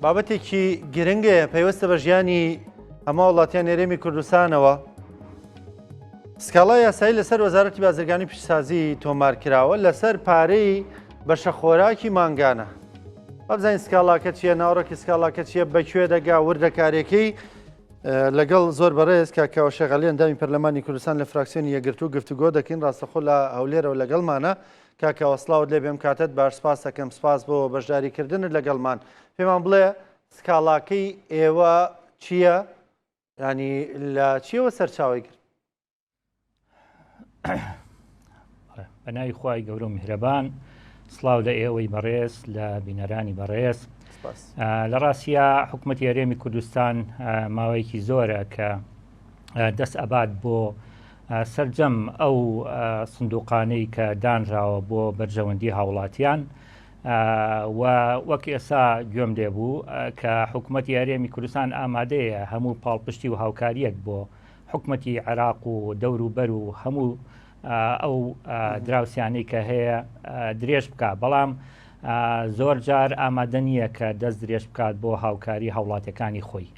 بابەتێکی گرنگەیە پەیوەستە بە ژیانی هەموو وڵاتیان هەرێمی کوردستانەوە. سکاڵای یاسایی لەسەر وەزارەتی بازرگانی پیشسازی تۆمار کراوە لەسەر پارەی بەشە خۆراکی مانگانە. بابزانین سکاڵاکە چییە ناوەڕۆکی سکاڵاکە چییە بەکوێ دەگا وردەکارێکەی لەگەڵ زۆر بەڕێز کاک کاوە شێخ عەلی ئەندامی پەرلەمانی کوردستان لە فراکسیۆنی یەکگرتوو گفتوگۆ دەکەین ڕاستەخۆ لە هەولێرەوە لەگەڵمانە کاک کاوە سڵاوت لێ بێم کاتت باش سپاس دەکەم سپاس بۆ بەشداریکردنت لەگەڵمان پێمان بڵێ سکاڵاکەی ئێوە چییە ینی لە چیەوە سەرچاوی گرت بە ناوی خوای گەورە و میهرەبان سڵاو لە ئێوەی بەڕێز لە بینەرانی بەڕێز لە ڕاستە حکوومەتتی هەرێمی کوردستان ماوەیەکی زۆرە کە دەست ئەبات بۆ سرجەم ئەو سندوقانەی کە دانراوە بۆ بەرژەوەندی هاوڵاتیان و وەک ئێسا گوێم لێ بوو کە حکوومەتتی هەرێمی کوردستان ئامادەیە هەموو پاڵپشتی و هاوکاریەک بۆ حکومەتی عێراق و دەوروبەر و هەموو ئەو دراوسیانەی کە هەیە درێژ بکە بەڵام زۆر جار ئامادە نییە کە دەست درێژ بکات بۆ هاوکاری هاوڵاتەکانی خۆی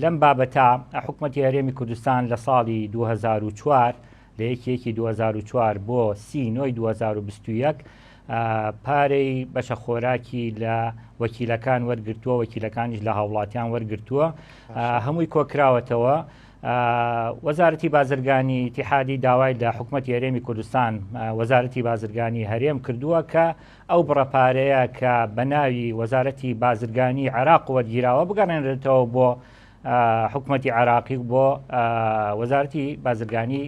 لەم بابەتە حکوومەتتی هەرێمی کوردستان لە ساڵی 2004 لە یەکێکی 2004 بۆ سی نۆی 2021 پارەی بەشە خۆراکی لە وەکیلەکان وەرگتووە وەکیلەکانیش لە هاوڵاتیان وەرگتووە هەمووی کۆکراوەتەوە وەزارەتی بازرگانی ئیتیحادی داوای لە حکومەتی هەرێمی کوردستان وەزارەتی بازرگانی هەرێم کردووە کە ئەو بڕە پارەیە کە بە ناوی وەزارەتی بازرگانی عێراق وەرگیراوە بگەڕێنرێتەوە بۆ حکومەتی عێراقی و بۆ وەزارەتی بازرگانی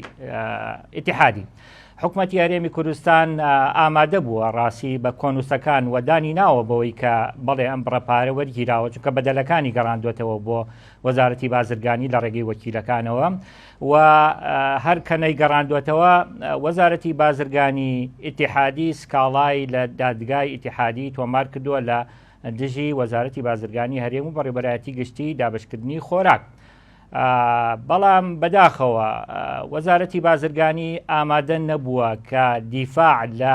ئیتیحادی. حکومەتی هەرێمی کوردستان ئامادە بووە ڕاستی بە کۆنووسەکان وەدانی ناوە بەوەی کە بەڵێ ئەم بڕە پارە وەرگیراوە چونکە بەدەلەکانی گەڕاندوێتەوە بۆ وەزارەتی بازرگانی لە ڕێگەی وەکیلەکانەوە و هەر کە نەیگەڕاندوێتەوە وەزارەتی بازرگانی ئیتیحادی سکاڵای لە دادگای ئیتیحادی تۆمار کردووە لە دژی وەزارەتی بازرگانی هەرێم و بەڕێوەبەرایەتی گشتی دابشکردنی خۆراک. بەڵام بەداخەوە وەزارەتی بازرگانی ئامادە نەبووە کە دیفاع لە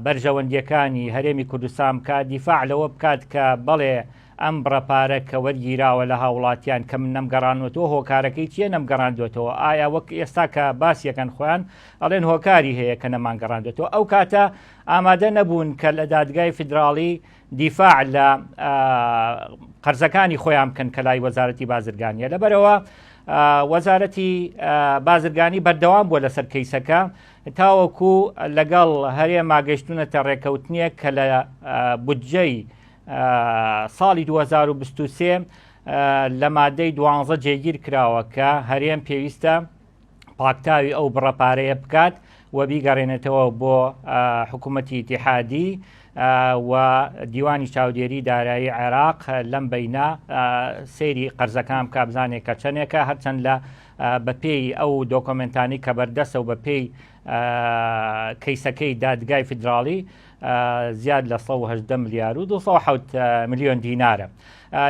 بەرژەوەندیەکانی هەرێمی کوردستان بکات دیفاع لەوە بکات کە بەڵێ ئەم بڕە پارە کە وەرگیراوە لە هاوڵاتیان کە من نەمگەڕانوەتەوە هۆکارەکەی چییە نەمگەڕاندوێتەوە ئایا وەک ئێستا کە باسیەکەن خۆیان ئەڵێن هۆکاری هەیە کە نەمانگەڕاندێتەوە ئەو کاتە ئامادە نەبوون کە لە دادگای فیدراڵی دیفاع لە قەرزەکانی خۆیان بکەن کە لای وەزارەتی بازرگانیە لەبەرەوە وەزارەتی بازرگانی بەردەوام بووە لەسەر کەیسەکە تاوەکو لەگەڵ هەرێما گەشتونەتە ڕێکەوتنیە کە لە بودجەی ساڵی 2023 لە مادەی دوانزە جێگیر کراوە کە هەرێم پێویستە پاکتاوی ئەو بڕە پارەیە بکات و بیگەڕێنێتەوە بۆ حکوومەتی ئیتیحادی و دیوانی چاودێری دارایی عێراق لەم بینە سەیری قەرزەکان بکە بزانێت کە چەندێکە هەرچەند لە بەپێی ئەو دۆکۆمنتانی کە بەردەستە و بەپێی کەیسەکەی دادگای فیدراڵی زیاد لە 118 ملیار و 207 ملیۆن دینارە.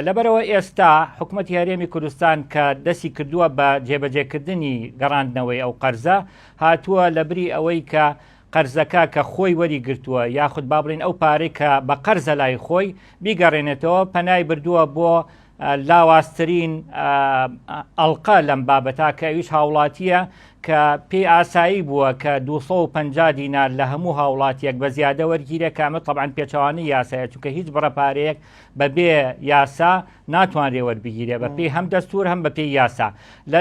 لەبەرەوە ئێستا حکوومەتتی هەرێمی کوردستان کە دەستی کردووە بە جێبەجێکردنی گەڕاندنەوەی ئەو قەرزە هاتووە لە بری ئەوەی کە قەرزەکە کە خۆی وەری گرتووە یاخود با بڵین ئەو پارەی کە بە قەرزە لای خۆی بیگەڕێنێتەوە پەنای بردووە بۆ لاوازترین ئەڵقە لەم بابەتە کە ئەویش هاوڵاتییە کە پێی ئاسایی بووە کە 250 دینار لە هەموو هاوڵاتیەک بە زیادە وەرگیرە کە ئەمە تەبعەن پێچەوانەی یاسایە چونکە هیچ بڕە پارەیەک بەبێ یاسا ناتوانرێ وەربگیرێ بە پێی هەم دەستور هەم بە پێی یاسا لە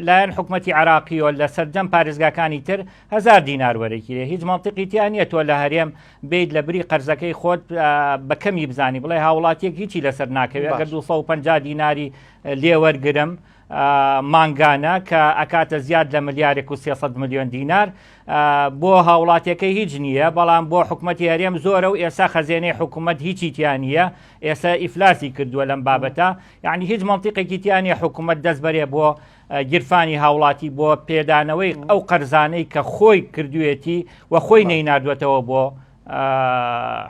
لایەن حکومەتی عراقیەوە لە سەرجەم پارێزگاکانی تر هزار دینار وەرەگیرێ هیچ مەنتیقی تیا نییە تۆ لە هەرێم بیت لە بری قەرزەکەی خۆت بە کەمی بزانی بڵێ هاوڵاتیەک هیچی لەسەر ناکەوێت ئەگەر 250 دیناری لێوەرگرم مانگانە کە ئەکاتە زیاد لە ملیارێک و 300 میلیۆن دینار بۆ هاوڵاتیەکەی هیچ نییە بەڵام بۆ حکوومەتتی هەرێم زۆرە و ئێستا خەزێنەی حکوومەت هیچی تیا نییە ئێستا ئیفلاسی کردووە لەم بابەتە یعنی هیچ مەنتیقێکی تیا نییە حکوومەت دەست بەرێ بۆ گیرفانی هاوڵاتی بۆ پێدانەوەی ئەو قەرزانەی کە خۆی کردوێتی و خۆی نەیناردوێتەوە بۆ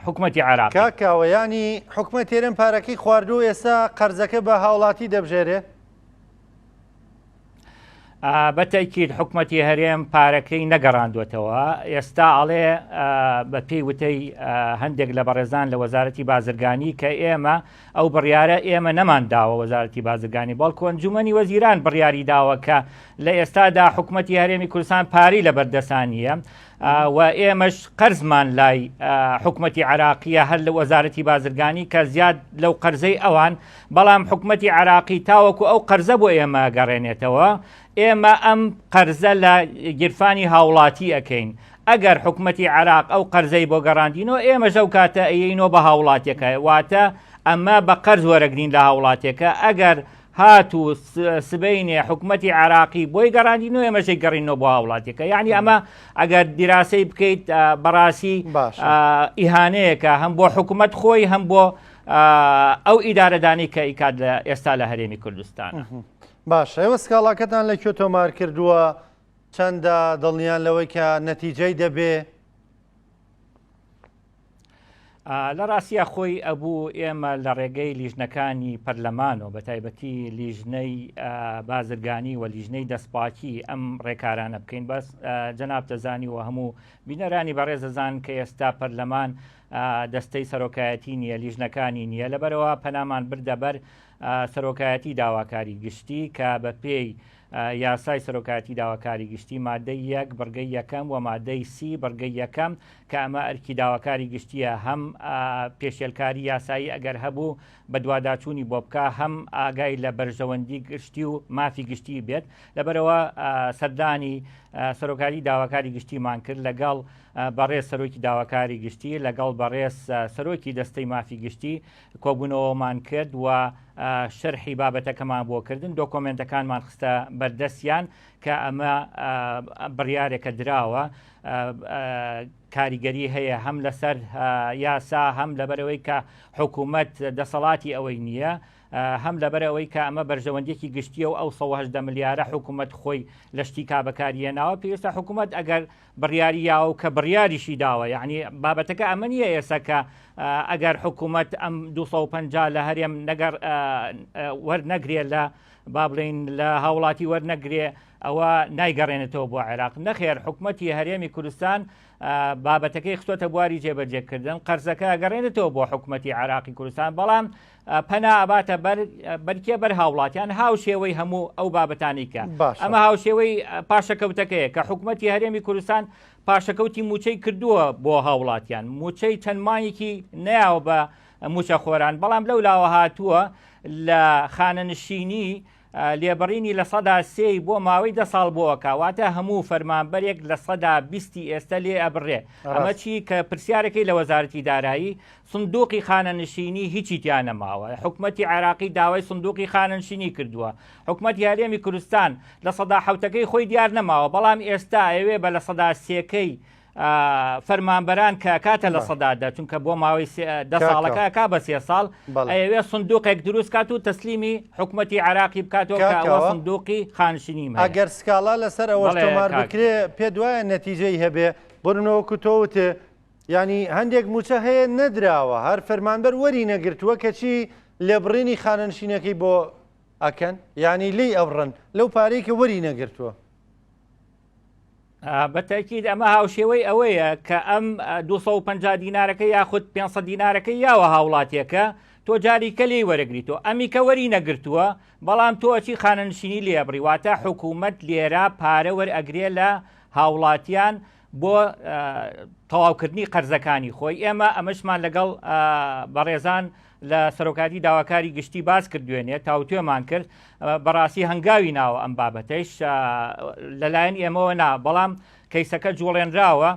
حکومەتی عێراق. کاک کاوە یانی حکومەت هەرێم پارەکەی خواردوو ئێستا قەرزەکە بە هاوڵاتی دەبژێرێ؟ بە تەئکید حکومەتی هەرێم پارەکەی نەگەڕاندوێتەوە. ئێستا ئەڵێ بە پێی وتەی هەندێک لە بەڕێزان لە وەزارەتی بازرگانی کە ئێمە ئەو بڕیارە ئێمە نەمان داوە وەزارەتی بازرگانی، بەڵکو ئەنجومەنی وەزیران بڕیاری داوە کە لە ئێستادا حکومەتی هەرێمی کوردستان پارەی لە بەردەسان نییە و ئێمەش قەرزمان لای حکومەتی عراقیە هەر لە وەزارەتی بازرگانی کە زیاد لەو قەرزەی ئەوان، بەڵام حکومەتی عراقی تاوەکو ئەو قەرزە بۆ ئێمە گەڕێنێتەوە ئێمە ئەم قەرزە لە گیرفانی هاوڵاتی ئەەکەین. ئەگەر حکومەتی عراق ئەو قەرزەی بۆ گەڕاندینەوە ئێمەش ئەو کاتە ئەیەینەوە بە هاوڵاتیەکە، واتە ئەمە بە قەرز وەرەگرین لە هاوڵاتیەکە. ئەگەر هات و سبەینێ حکومەتی عراقی بۆی گەڕاندینەوە ئێمەش گەڕینەوە بۆ هاوڵاتیەکە. یعنی ئەمە ئەگەر دیراسەی بکەیت بەڕاستی ئیهانەیەکە هەم بۆ حکومەت خۆی هەم بۆ ئەو ئیدارەدانی کە ئیکات لە ئێستا لە هەرێمی کوردستان. باشە ئێوە سکاڵاکەتان لە کوێ تۆمار کردووە؟ چەندە دڵنیان لەوەی کە نەتیجەی دەبێ؟ لە ڕاستیا خۆی ئەبوو ئێمە لە ڕێگەی لیژنەکانی پەرلەمانەوە بە تایبەتی لیژنەی بازرگانی و لیژنەی دەستپاکی ئەم ڕێکارانە بکەین، بەس جەناب دەزانی و هەموو بینەرانی بەڕێزەزان کە ئێستا پەرلەمان دەستەی سەرۆکایەتی نییە، لیژنەکانی نییە، لەبەرەوە پەنامان بردە بەر سەرۆکایەتی داواکاری گشتی کە بە پێی یاسای سەرۆکایەتی داواکاری گشتی مادەی 1 بڕگەی یەکەم و مادەی سی بڕگەی یەکەم کە ئەمە ئەرکی داواکاری گشتیە هەم پێشێلکاری یاسایی ئەگەر هەبوو بەدواداچوونی بۆ بکە، هەم ئاگای لە بەرژەوەندی گشتی و مافی گشتی بێت. لەبەرەوە سەردانی سەرۆکاری داواکاری گشتیمان کرد لەگەڵ بەڕێز سەرۆکی داواکاری گشتی، لەگەڵ بەڕێز سەرۆکی دەستەی مافی گشتی کۆبوونەوەمان کرد و شەرحی بابەتەکەمان بۆ کردن، دۆکۆمێنتەکانمان خستە بەردەستیان کە ئەمە بڕیارێکە دراوە کاریگەری هەیە هەم لەسەر یاسا، هەم لەبەرەوەی کە حکوومەت دەسەڵاتی ئەوەی نییە، هەم لەبەر ئەوەی کە ئەمە بەرژەوەندیەکی گشتیە و ئەو 118 ملیارە حکوومەت خۆی لە شتی کا بەکاریێناوە. پێویستە حکوومەت ئەگەر بڕیاری یاوە و کە بڕیاریشی داوە، یعنی بابەتەکە ئەمە نییە ئێستا کە ئەگەر حکوومەت ئەم 250 لە هەرێم نەگەر وەرنەگرێ لە با بڵین لە هاوڵاتی وەرنەگرێ ئەوە نایگەڕێنێتەوە بۆ عێراق. نەخێر، حکوومەتی هەرێمی کوردستان بابەتەکەی خستۆتە بواری جێبەجێکردن، قەرزەکە گەڕێنێتەوە بۆ حکوومەتی عێراقی کوردستان، بەڵام پەنا ئەباتە بەر بەرکێ بەر هاوڵاتیان هاوشێوەی هەموو ئەو بابەتانی کە ئەمە هاوشێوەی پاشەکەوتەکەیە کە حکوومەتی هەرێمی کوردستان پاشەکەوتی موچەی کردووە بۆ هاوڵاتیان، موچەی چەند مانگێکی نەیاوە بە موچەخۆران، بەڵام لەو لاوە هاتووە لە خانەنشینی لێبڕینی 3% بۆ ماوەی 10 ساڵ بۆکە، واتە هەموو فەرمانبەرێک 20% ئێستا لێ ئەبڕێ. ئەمە چی کە پرسیارەکەی لە وەزارەتی دارایی سندوقی خانەنشینی هیچی تیا نەماوە. حکومەتی عێراقی داوای سندوقی خانەنشینی کردووە. حکومەتی هەرێمی کوردستان 7%ەکەی خۆی دیار نەماوە، بەڵام ئێستا ئەوێ بە 3%ەکەی فەرمانبەران کە کاتە 10%، چونکە بۆ ماوەی 10 ساڵەکە کا بە 3 ساڵ ئەوێ سندوقێک دروست کات و تەسلیمی حکومەتی عێراقی بکاتەوە کە ئەوە سندوقی خانشینی. ئەگەر سکاڵا لەسەر ئەوەش تۆمار بکرێ پێ دوایە نەتیجەی هەبێ؟ بۆ نمونە تۆ وتێ یانی هەندێک مووچە هەیە نەدراوە، هەر فەرمانبەر وەری نەگرتووە، کەچی لێبڕینی خانەنشینەکەی بۆ ئەکەن، یانی لێی ئەبڕن لەو پارەی کە وەری نەگرتووە. بە تەکید ئەمە هاوشێوەی ئەوەیە کە ئەم 250 دینارەکە یاخود 500 دینارەکە یاوە هاوڵاتیەکە تۆ جاری کە لێی وەرەگریتەوە، ئەمی کە وەری نەگرتووە بەڵام تۆ ئەچی خانەنشینی لێبڕی، واتە حکوومەت لێرە پارە وەرئەگرێ لە هاوڵاتیان بۆ تەواوکردنی قەرزەکانی خۆی. ئێمە ئەمەشمان لەگەڵ بەڕێزان لە سەرۆکاتی داواکاری گشتی باس کرد، دوێنێ تاوتوێمان کرد، بەڕاستی هەنگاوی ناوە ئەم بابەتەیش لەلایەن ئێمەوە نا، بەڵام کەیسەکە جوڵێنراوە.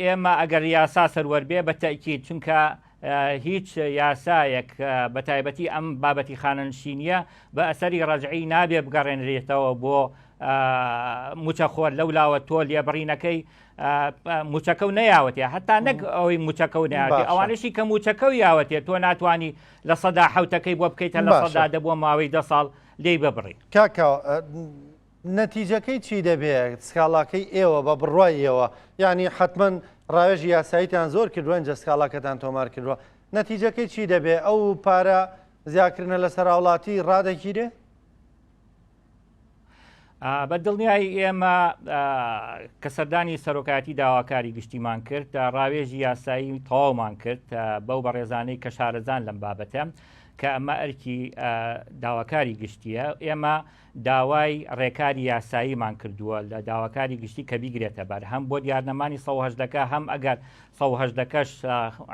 ئێمە ئەگەر یاسا سەروەر بێ بە تەکیید، چونکە هیچ یاسایەک بە تایبەتی ئەم بابەتی خانەنشینیە بە ئەسەری ڕەجعی نابێ بگەڕێنرێتەوە بۆ موچەخۆر. لەو لاوە تۆ لێبڕینەکەی موچەکە و نەیاوەتێ، هەتا نەک ئەوەی موچەکە و ناوەتێ، ئەوانشی کە موچەکە و یاوەتێ تۆ ناتوانانی 7%ەکەی بۆ بکەیتە 10% بۆ ماوەی 10 ساڵ لێی ببڕی. کاکە نەتیجەکەی چی دەبێت سکاڵاکەی ئێوە بە بڕوای ئێوە؟ یعنی حتمما ڕاوێژی یاساییتان زۆر کردووە ئینجا سکاڵاکەتان تۆمار کردووە، نەتیجەکەی چی دەبێ؟ ئەو پارە زیاکردنە لەسەر هاوڵاتی ڕادەگیرێ؟ بە دڵنیایی ئێمە کە سەردانی سەرۆکایەتی داواکاری گشتیمان کرد ڕاوێژی یاسایی تەواومان کرد بەو بەڕێزانەی کە شارەزان لەم بابەتە کە ئەمە ئەرکی داواکاری گشتیە ئێمە داوای ڕێکاری یاساییمان کردووە لە داواکاری گشتی کە بیگرێتە بەر هەم بۆ دیارنەمانی 1970ەکە هەم ئەگەر 1970ەکەش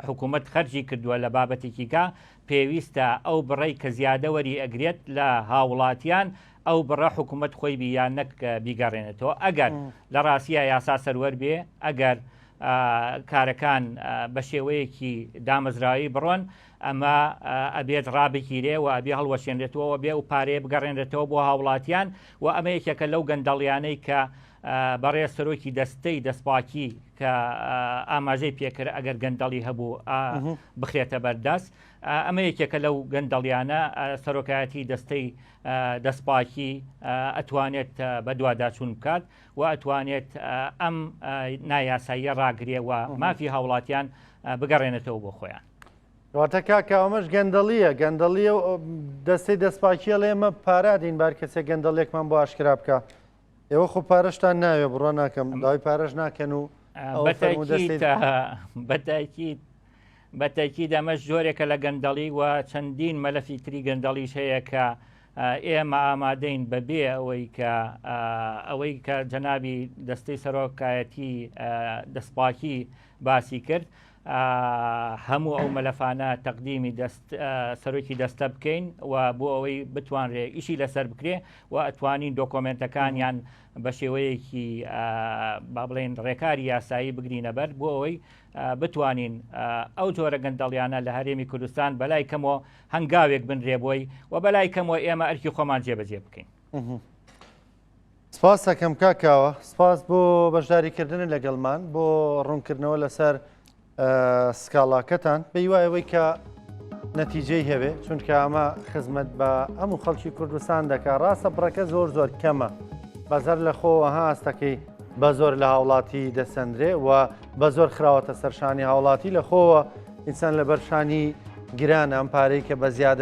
حکوومەت خەرجی کردووە لە بابەتێکیکە پێویستە ئەو بڕەی کە زیادە وەری ئەگرێت لە هاوڵاتیان ئەو بڕە حکوومەت خۆی بی یان نەک بیگەڕێنێتەوە ئەگەر لە ڕاستیە یاسا سەروەر بێ ئەگەر کارەکان بە شێوەیەکی دامەزراوی بڕۆن ئەمە ئەبێت ڕابگیرێ و ئەبێ هەڵوەشێنرێتەوە بێ و پارەیە بگەڕێنرێتەوە بۆ هاوڵاتیان و ئەمە یەکێکە لەو گەندەڵیانەی کە بەڕێز سەرۆکی دەستەی دەستپاکی کە ئاماژەی پێکرد ئەگەر گەندەڵی هەبوو بخرێتە بەردەست ئەمە یەکێکە لەو گەندەڵیانە سەرۆکایەتی دەستەی دەستپاکی ئەتوانێت بەدواداچوون بکات و ئەتوانێت ئەم نایاساییە ڕاگرێ و مافی هاوڵاتیان بگەڕێنێتەوە بۆ خۆیان. واتە کاکە ئەمەش گەندەڵیە گەندەڵیە دەستەی دەستپاکیە لە ئێمە پارادین بار کەسێک گەندەڵێکمان بۆ ئاشکرا بکە ئێوە خۆ پارەشتان ناوێ بڕۆ ناکەم داوای پارەش ناکەن و بەتاکیت بەتەکید ئەمەش جۆرێکە لە گەندەڵی و چەندین مەلەفی تری گەندەڵیش هەیە کە ئێمە ئامادەین بەبێ ئەوەی کە ئەوەی کە جەنابی دەستەی سەرۆکایەتی دەستپاکی باسی کرد هەموو ئەو مەلەفانە تەقدیمی دەست سەرۆکی دەستە بکەین و بۆ ئەوەی بتوانرێ ئیشی لەسەر بکرێ و ئەتوانین دۆکۆمنتەکانیان بە شێوەیەکی با بڵێن ڕێکاری یاسایی بگرینە بەر بۆ ئەوەی بتوانین ئەو جۆرە گەندەڵیانە لە هەرێمی کوردستان بەلای کەمەوە هەنگاوێک بنرێ بۆی و بەلای کەمەوە ئێمە ئەرکی خۆمان جێبەجێ بکەین. سپاس ئەکەم کاک کاوە سپاس بۆ بەشداریکردنت لەگەڵمان بۆ ڕوونکردنەوە لەسەر سکاڵاکەتان بە هیوای ئەوەی کە نەتیجەی هەبێ چونکە ئەمە خزمەت بە هەموو خەڵکی کوردستان دەکا ڕاستە بڕەکە زۆر زۆر کەمە بەزەر لە خۆوە هاستەکەی بە زۆر لە هاوڵاتی دەسەندرێ و بە زۆر خراوەتە سەرشانی هاوڵاتی لە خۆوە ئینسان لە بەرشانی گرانە ئەم پارەی کە بە زیادە.